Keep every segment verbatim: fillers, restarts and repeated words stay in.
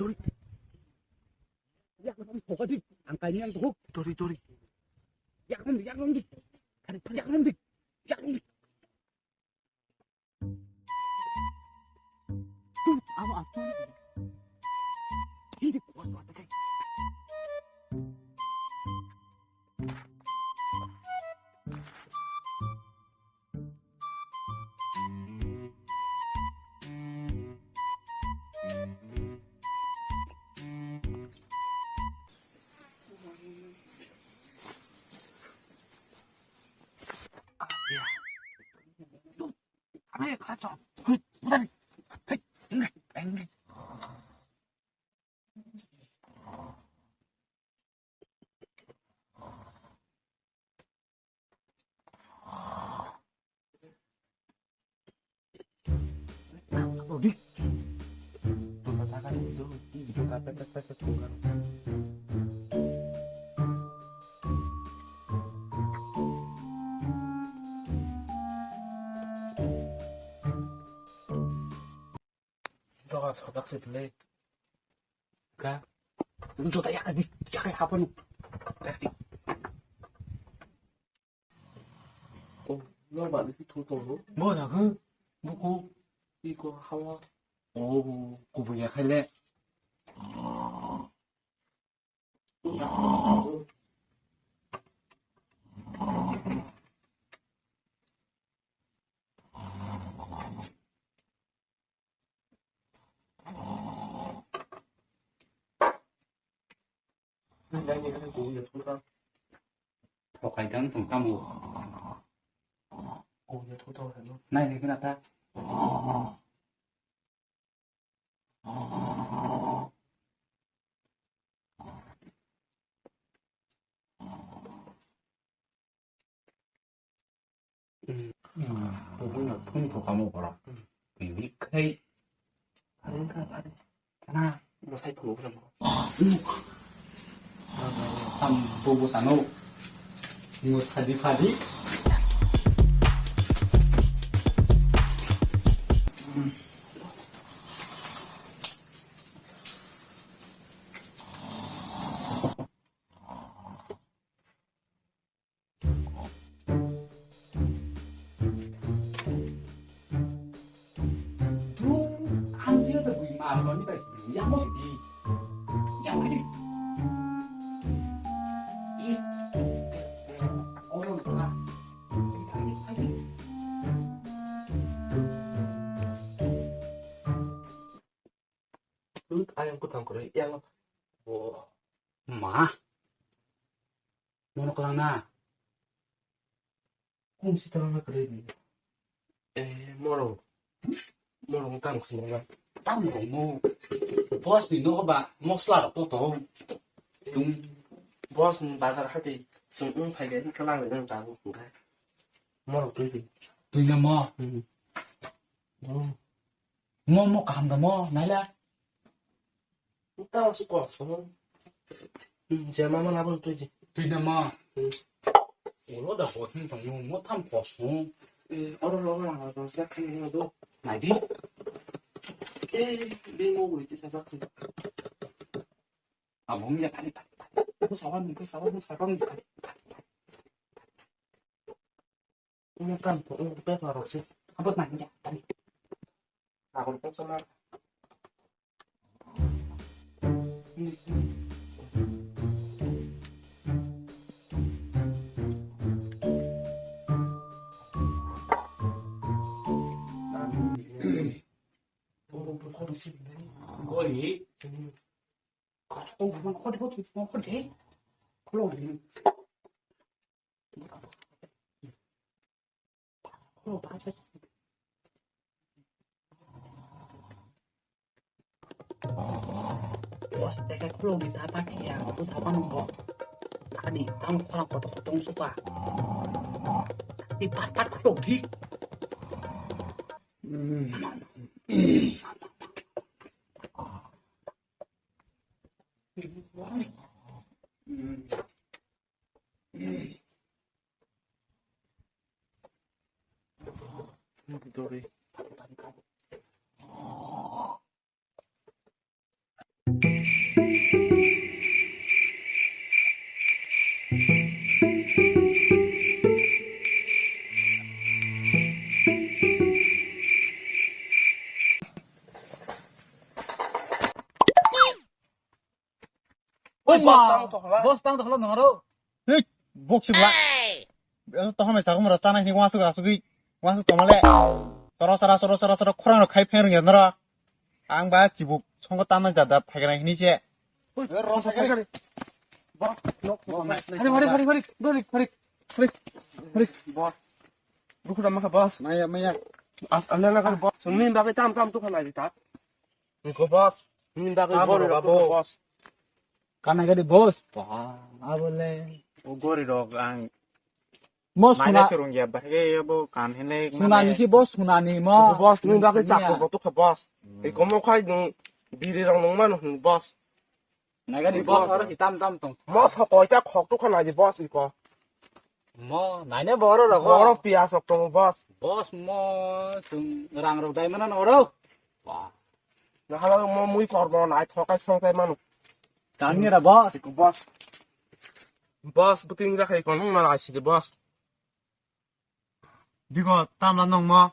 Dori. Yak rom di. Ang kaini ang tuhuk. Dori, dori. Yak rom di, yak rom di. Kari, kari, yak rom di. Yak rom di. Amo ato. Hindi ko ko ta. Doga sodak se tule. Ka. Juta ya di, ya ka apa nu? Oh, no ba ni tu to. Bo da ko. Buku. Iko hawa. Oh, kubu ya khaile. Thokai kang tong tamo. Nai ni kena ta. Phone to kamo koro. Pili khai. Pharing kha, pharing. Kana? Bwsai phunuk rang. Tam bubu sano. Musadi phadi. Dum, ang dia da bui mal mami da yang mo di. Yang mo di. Ih, orang tua. Ini kami, kami. Ayang kutang kore, yang bo. Ma. Mono klang na. Kung si tang na kore ni. Eh, morong. Morong tam khna ba. Tam rong mo. Boss ni no ba mosla ro to to. Yung boss ni bazar hati sung ung phai ga ni klang ni ta ko. Morong tu di. Tu na mo. Hmm. Oh. Mo mo kaham da mo, naila. Tao si kok song. Hmm, je mama labang tu ji. Tui na ma. Hmm. Ulo da ho hin tong mo, mo tham kosong. Eh, oro lo ma, sa khan ni do. Nai di. Eh, be mo wi ti sa sa. Abong ya kali kali. Ko sawan, ko sawan, ko sawan. Ini kan, ini beta rosi. Abot nanya tadi. Aku pun sama. Goli. Oh, bukan kode, kode, kode, kode. Kalau ini. Bos, teka khulok di tapa khe ya, aku tapa nunggu. Tadi, tang khulok kotor kotor suka. Di pat pat khulok di. Dori. Boss tang tokla. Boss tang tokla nangaro. Hei, bok sibla. Tohon mai chakmura chana hini wansuk asugwi. Wansuk tomale. Toro sara soro sara sara khorang rok khai pher ya nara. Ang ba chibuk songo tamna jada phaigra hini se. Hari, hari, hari, hari, hari, hari, hari, hari. Boss. Buku nama ka boss. Maya, maya. As-, ala na ka boss. Sungni bagwi tam tam tu khalai ta. Niko boss. Ni bagwi tam bor rok rok abo. Boss. Kana gadi boss. Wah, abole. O gori rok ang. Mo suna. Mane surung ya bahge ya bo kan hene. Suna ni si boss, suna ni mo. Boss, ni bagwi chakko boto kha boss. Iko mo khai nung biri rok nung manu hung boss. Naigani boss oro hitam tam tong. Mo thokoi ta khok tu khana di boss iko. Mo naine boro rogo. Boro piya sok tong boss. Boss mo sung rang rok dai mana noro. Wah. Na hala mo mui kormo nai thokai songkai manu. Tangni ra boss. Iko boss. Boss buting jakai konung na asidi boss. Bigo tamla nongmo.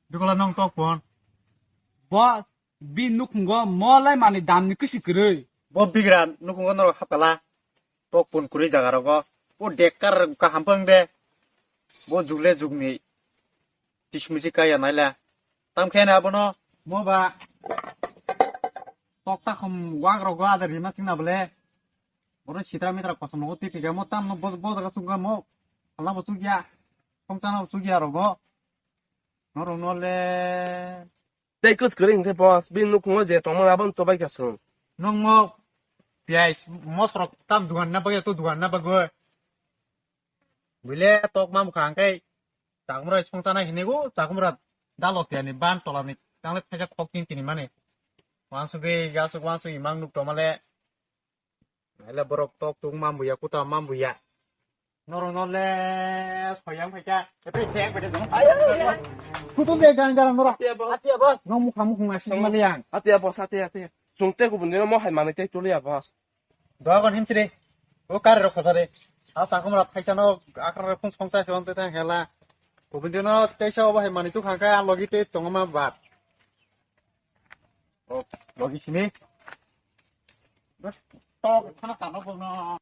Bigo la nong tok pon. Bo bi nukhungo mo lai mani dam ni kisi kwrwi. Bo bigra nukhungo norok hapkala. Tok pon kwrwi jaga rogo. O dekkar kaham phang de. Bo jugle jugni. Tismuji kaya naila. Tam khe na abono mo ba. Tok ta khum wak rogo adar hima tingna bole. Oro sitra mitra kosom nogo twi pika mo tam no bo bo jaga sungka mo. Halna bo sugya. Khongchana bo sugya rogo. Norok no le. Tei kus kring khe boss, bin nukhungo je tongma abon to bai kasung. Nong mo piyai mosrok tam dugan na bagya to dugan na bagoi. Bile tok ma bwkha hwnkhe chakmura songchana hinwi o chakmura dalok tiyani ban tolani tangle thaisa khok tin tini mani. Wansugwi yasuk wansugwi mang nuk tomale. Naile borok tok tung mambuya kuta mambuya. Norok no le soyang phaikha. Epe thek bete dong. Ayo, ayo. Kutung de gang garang norok. Atia boss. Atia boss. Nong mukha mukhung asik maliang. Atia boss, atia, atia. Sungte kubun dino mo hai mani tei tuliya boss. Dogon himsiri. O kare rok khotare. A sakum rat thaisa no akra rok phung songsa se onte tang hela. Kubun dino teisa obo hai mani tu khangka a logi te tongma bat. O logi sini. Bas tok khana tano bono.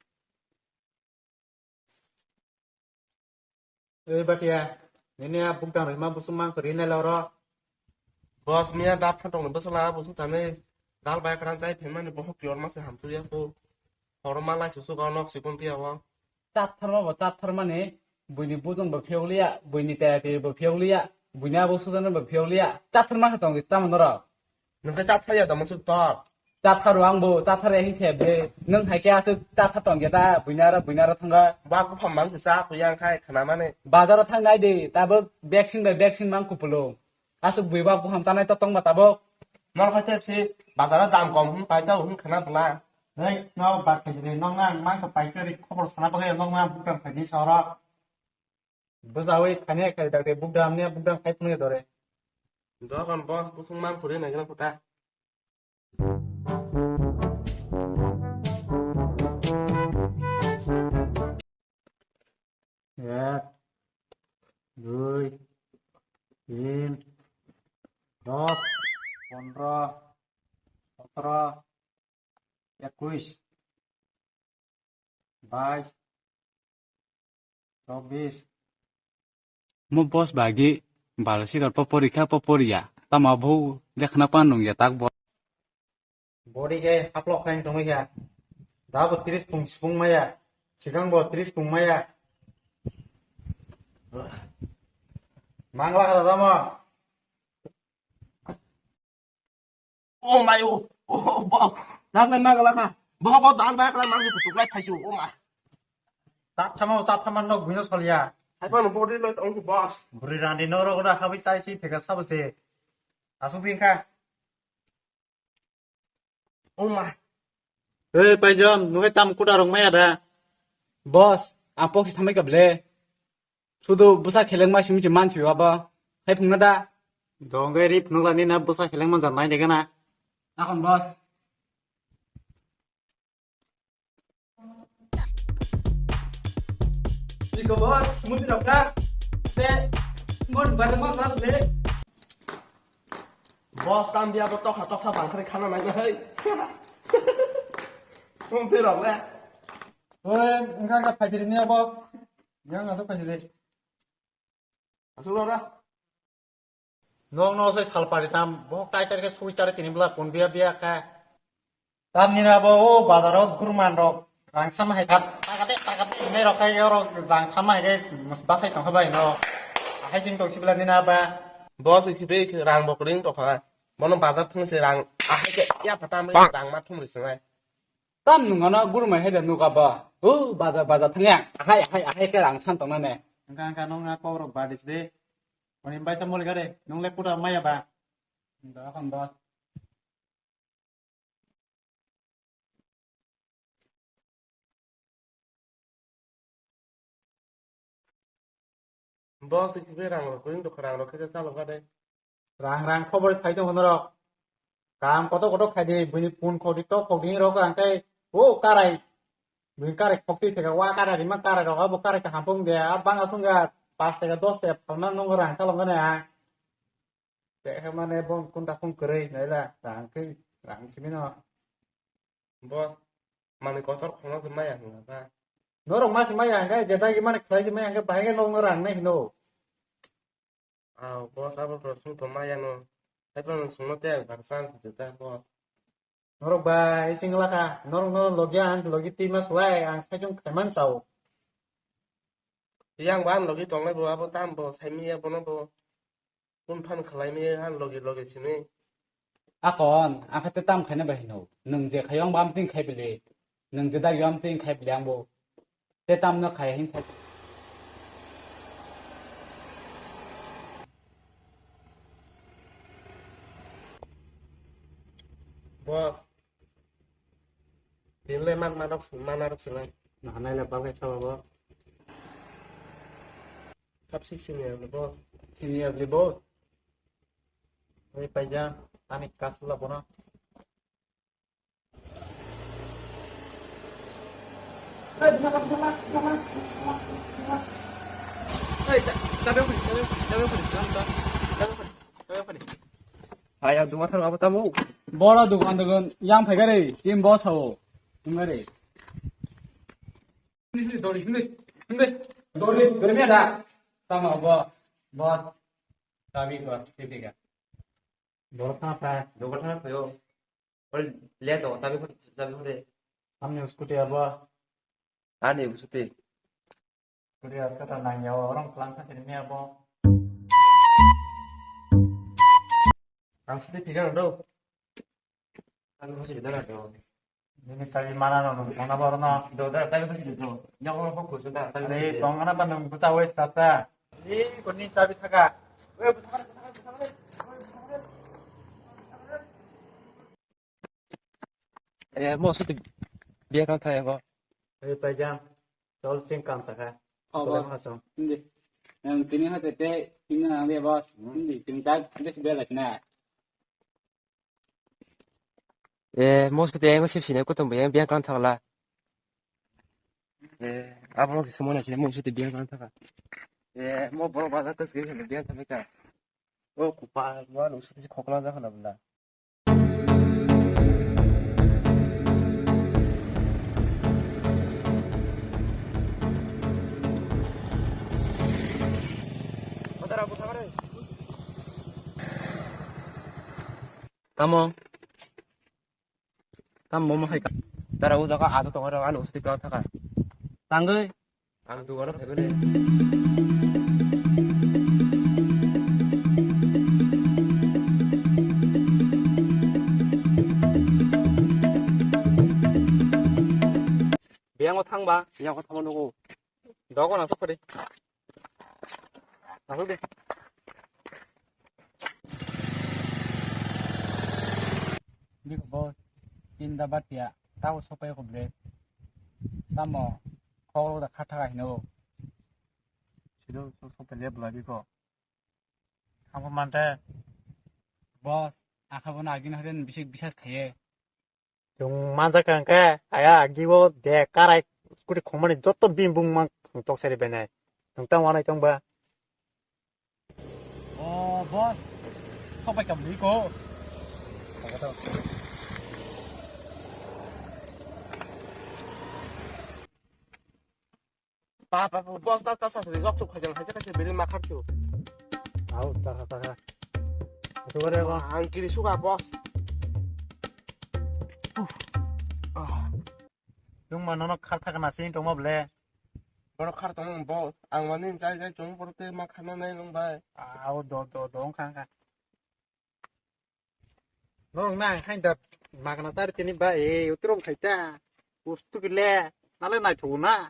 Ei batia, nini a bukdang rima busung mang kori nai loro. Boss miya dap phatong ni bwsala busung tani dal bai kran chai phaimani bohok pior mase hamtu ya ko. Horo malai susu ga nok sikun tiya wa. Chat tharma bo chat tharmani buini bujong bo phiyokliya, buini tayati bo phiyokliya, buini abo sujan bo phiyokliya. Chat tharma khe tong tamo norok. Nokhe chat thaya da musuk tor. Chat tharo ang bo chat thare hin se be. Nung hai khe asuk chat tha tong ya da buinara buinara thanga. Ba ku pham mang sa ku yang khai khana mane. Bazar thang nai de tabuk vaccine bai vaccine mang kupulo. Asuk bui ba buham tanai to tongma tabuk. Nor khai tep si bazar dam kom hum paisa hum khana bla. Hei, no bat khai de nong ang mang sa paisa ri khobor sana bagay nong ang bukam khai ni soro. Bwsawi khani khai dakte bukdam ne bukdam khai phunwi dore. Dogan boss busung mang puri nai gana kota. Ek, dui, tin, dos, pondro, sotro, ekuis, bais, chobis. Mo boss bagi balo sikar po porikha po poriya. Tama bo lekhna pan nung ya tak bo. Body ke haplok khain tongwi kha. Da bo tris pung sipung maya. Sikang bo tris pung maya. Mangla kha da mo. Oh my, oh, oh, oh, boss. Dak lai ma gala ka. Bo bo dan ba kala mang su tuk lai thaisu. Oh my. Chat thama, chat thama nok buino solya. Hai pa no body lo ong boss. Buri randi no ro da habi sai si thega sabo se. Asuk din kha. Oh my. Hey, Paijam, nukai tam kuda rong maya da. Boss, ang pokis thamai ka ble. Sudu bwsa khelengma simi se mansi aba. Hai phungna da. Donggai ri phunukla ni na bwsa khelengma jan nai dega na. Nakon boss. Iko boss, muti rok na. Te, mon bare mon ras le. Boss, tam dia bo tokha toksa bangkhari khana nai na hai. Tung twi rok le. Oi, wngkha wngkha phaisiri ni abo. Yang asuk phaisiri. Asuk rok ra. Nong no sai salpari tam, bohok tai tai khe sui chari tini bla pun biya biya kha. Tam ni na bo o bazar o gurman rok rang sama hai kha. Takate, takate, me rok khai rok rang sama hai khe mus-, basai tong kha bai no. Ahai sing tong sibla ni na ba. Boss, ikhibe rang bokring tokha. Bono bazar thung se rang ahai khe ya phatam rang ma thum ri sangai. Tam nung ano gurmai hai da nuka ba. O bazar, bazar thang yang. Ahai, ahai, ahai khe rang san tong na ne. Engka, engka nong na kok rok ba dis de. Oni bai ta mol gare. Nong le kuda maya ba. Da khon da. Boss, ikhibe rang rok, koi rok rang rok khe chalo kha de. Rang rang khobor sai tong hono rok. Kam koto koto khai de, bini phone khok di, tok khok di rok ang kai, o karai. Bini karai khok di thega, wa karai rima karai rok, abo karai ka hampung de, a bang asung ga, pas tega, dos tega, phalma nong rang chalo ngane a. Tei mane bo kunta khum kwrwi naila rang khe rang simi no. Bo mani kotor khongno se maya hwnga ba. Norok ma se maya hwnga je dagi mani khlai se maya hwnga bahai khe nokno rang nai hino. Aw bo abo to sung to maya no. Hai phano sungno te ang kar chang se ta bo. Norok bai sing laka, norok no logi ang logi twi mas lai ang sai chung khaiman chao. Yang bo ang logi tongnai bo abo tam bo sai miya bono bo. Kun phan khlai miya ang logi logi simi. Akon, ang khe te tam khaina bai hino. Nwng je khayo ang bo amtwing khai bili. Nwng je dagyo amtwing khai bili ang bo. Te tam no khai hin khai. Boss. Tinle man manok, manarok sila. Nahanai le bagwi sabo bo. Kapsi senior le boss. Senior le boss. Oi paija, ani kasula bono. Hai, ya, duma thang apa tamu? Boro dukan dukan yang phai gari, tim boss ho. Tum gari. Dori, dori, dori, dori, dori, ada. Tamo bo, boss. Tabi ko, tipiga. Boro thang apa? Dukan thang apa yo? Ol, lihat dong, tabi ko, tabi ko de. Amni scooty apa? Ani scooty. Kuri aska ta nang yawa orang pelang kan sini apa? Ang sini piga do. Ang sini piga do. Ini sabi mana no nung kona bor no. Do da tabi sini do. Yang orang fokus da tabi. Ari tong ana ba nung buta wes tata. Ini koni sabi thaka. Eh, mo suti biya kan thaya ko. Eh, paijam. Chol ching kam sakha. Oh, chole boss. Hona song. Hindi. Yang tini hate te tingna nang dia, boss. Hmm. Hindi, ting tak, hindi si bela sina. Eh, mo suti yang sip sini ko tumbe yang biya kan thakla. Eh, abo ke semua na sini mo suti biya kan thaka. Eh, mo boro bala ke sini biya kan thaka. Oh, kupa, mo suti khokla ja khana bela. Tamo? Tamo mo hai ka? Dara o jaga ado tongo, ano usti ka thaka. Tangwi. Ang dugano phaibai le. Biyango thangba, biyango thangma nugo. Dogo na sokori. Asuk de. Biko bo tinda batia tao sopai ko bre. Tamo kholo da khatha hino. Sido so so tele bla biko. Amo mante. Boss, akha bono agin horen bisik bisas khaye. Chwng manjak kha hwnkhe, aya, agi o de karai scooty khongmani joto bini bumung mang tok sari benai. Nwng tang wanai tong ba? O, boss. Sopai kam di ko. Ba, ba, ba, boss, ta, ta, sa, sa, rok tu khajal, khajal, khajal, beri ma kharchu. Au, ta, ta, ta. Atu bare ko. Ang kiri suka, boss. Ah. Nung ma nono khar thakna sini tongma ble. Bono khar tong, boss. Ang mani jai, jai tong, bono te ma khana nai nung bai. Au, do, do, do, khang, khang. Nong na hain da magna tar tini ba e utrom khai ta. Ustu kile nale nai thu na.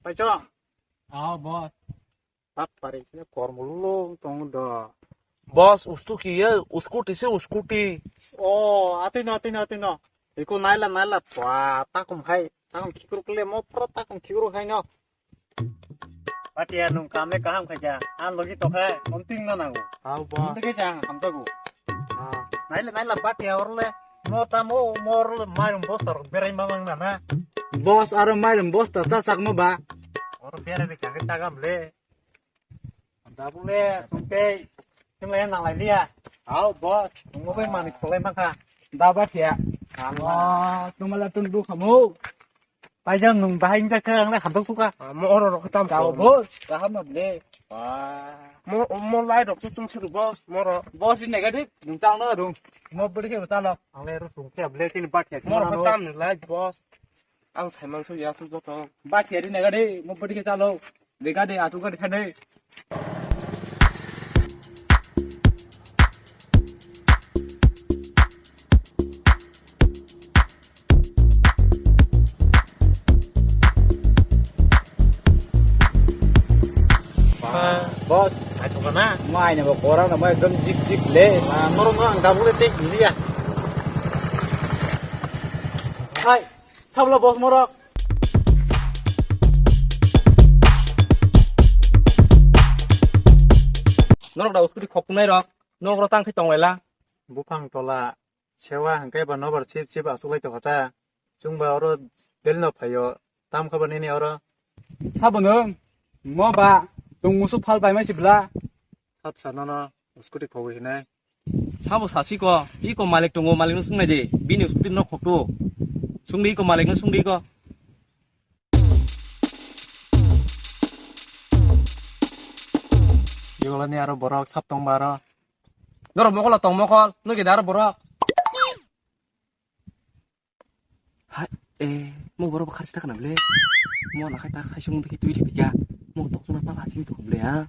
Pai chong. Ah, boss. Tap pare sini kormo lung tong do. Boss, ustu ki ye, uskuti se uskuti. Oh, atui no, atui no, atui no. Iko naila, naila. Wah, takum hai. Takum khikruk le mo pro takum khikruk hai no. Patia nung kam le kaham khaja. An logi to khai, om ting na nango. Hau, boss. Nung te khe chang, hamjago. Ah. Naila, naila, patia orle. Mo tamo, mo orle, mairum bosta rok berai mamang na na. Boss, aro mairum bosta ta sakmo ba. Oro berai de kage tagam le. Dabule, tungtei. Tinglai nang lai liya. Hau, boss. Nungbo bai mani kholai mangkha. Da ba thiya. Wah, tumala tun du khamu. Paijang nung bahai ingjak kha ang le hamjak suka. Ah, mo oro rok tam. Chao, boss. Kaham na ble. Wah. Mo, mo lai rok chu tung siru, boss. Mo ro. Boss ni negative. Nung tang no dung. Mo bodi khe bata lo. Ang le ro sung khe ble tin ba thiya. Mo ro tam ni lai, boss. Ang saimang so ya su joto. Ba thiya ni negative. Mo bodi khe chalo. Dega de, atu gari thane. Boss, atu kana? Mai ne bo korang na mai ekdom jik jik le. Norok no ang dabule tik liya. Hai. Sabla boss morok. Norok da uskuri khok tunai rok. Norok rok tang khai tong laila. Buphang tola sewa hangkai ba nobar sip sip asuk lai tokha ta. Chwng ba oro del no phaio. Tam kha ba nini oro. Sabo nwng. Mo ba tong musu phal bai mai sibla. Sat sa nono scooty khogwi hinai. Sabo sasi ko, iko malik tongo, malik no swngnai de, bini scooty no khokto. Sungdi iko malik no sungdi iko. Yogolani aro borok sap tong ba aro. Norok mokol tong mokol, nugi da aro borok. Hai, eh, mo borok bo kharchi ta kana ble. Mo na khai ta sai sung dikhi twi thipikya. Mo tok suna pala sing tok ble ha.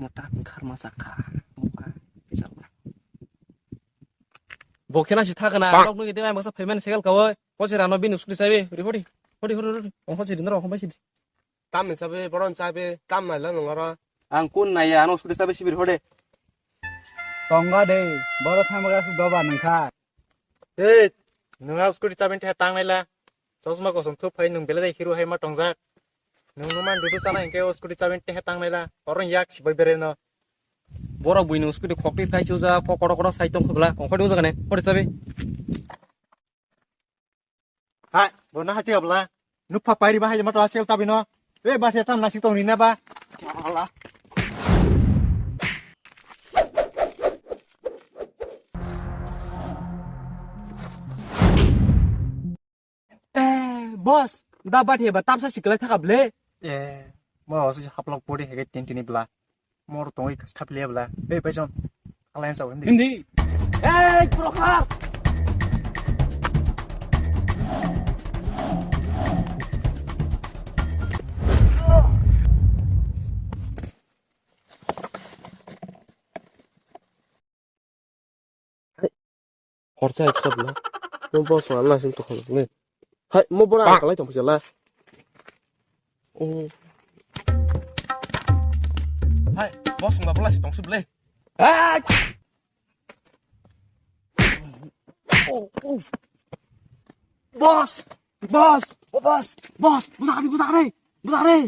Mo ta khar ma sa kha. Mo kha. Bisa kha. Bo khena si thakana, nok nungni dema masa payment segal kawai. Ko se rano bini scooty sabi. Ri hori. Hori hori hori. Ongkho si dinro ongkho bai si. Tam ni sabi, boron sabi, tam naila nungaro. Ang kun naiya, ano scooty sabi sibir hode. Tongga de, boro thangbaga su doba nungkha. Ei, nung a scooty chabin teha tang naila. Chosma kosom thup phai nung belai hero hai ma tongjak. Nung numan dudu sana hingke o scooty chabin teha tang naila. Orong yak sibai bere no. Borok buino scooty khokti thai chuja, kok kotor kotor sai tong khobla. Ongkhoi do jagane, hori chabi. Hai, bo na hachi abla. Nupha pairi bahai ma to asel tabi no. E ba se tam nasik tong rina ba. Ala. Eh, boss, da bat he ba tamsa siklai thaka ble. Eh, mo osu haplok pori hege tin tini bla. Mor tongwi khaphiliya bla. Ei, paison. Alliance abo hindi. Hindi. Ei, prokhar. Hai. Horsa hai kap na. Mo boss wala sing tokon le. Hai, mo bora kalai tong pisa la. Oh. Hai, boss wala bola si tong sub le. Hai. Oh, oh. Boss, boss, oh, boss, boss, busa kari, busa kari, busa kari.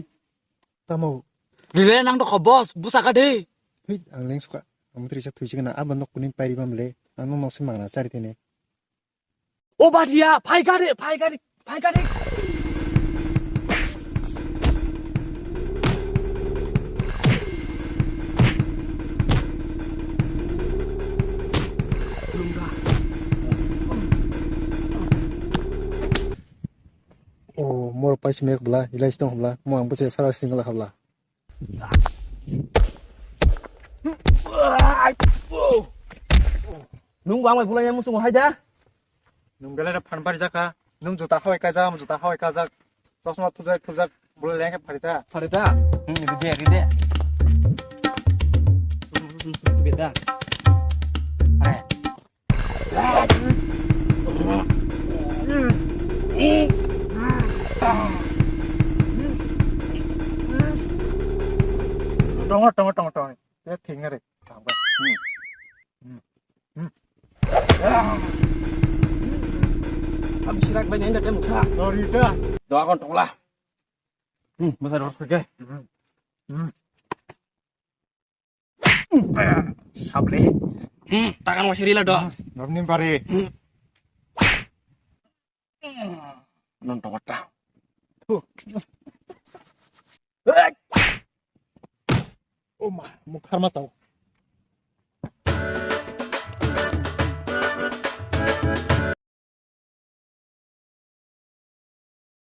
Tamo. Dile nang dokho boss, busa ka de. Hei, ang leng suka. Ang teri sa thui sikena, abo nok kuning pairi bam le. Ang nok nok se mangna sari tene. O badia, phai gari, phai gari, phai gari. O mor Paisi mek bla, ilai stong bla, mo ang bwse sara singla habla. Nung bang bai bulai musung hai da. Nung belai na phan bari jaka. Nung juta hawai kajak, juta hawai kajak. Chosma thubjak, thubjak, bulai lengke pharita. Pharita? Hmm, ride, ride. Beda. Hai. Tongo, tongo, tongo, tongo. Te thengare. Thangba. Hmm. Hmm. Hmm. Abi sirak bai nenda tem sa. Sorry da. Doa kon tongla. Hmm, masa rot ke. Hmm. Hmm. Sable. Hmm, takan wasi rila do. Nabni bari. Hmm. Non tongata. Oma, mukharma tau.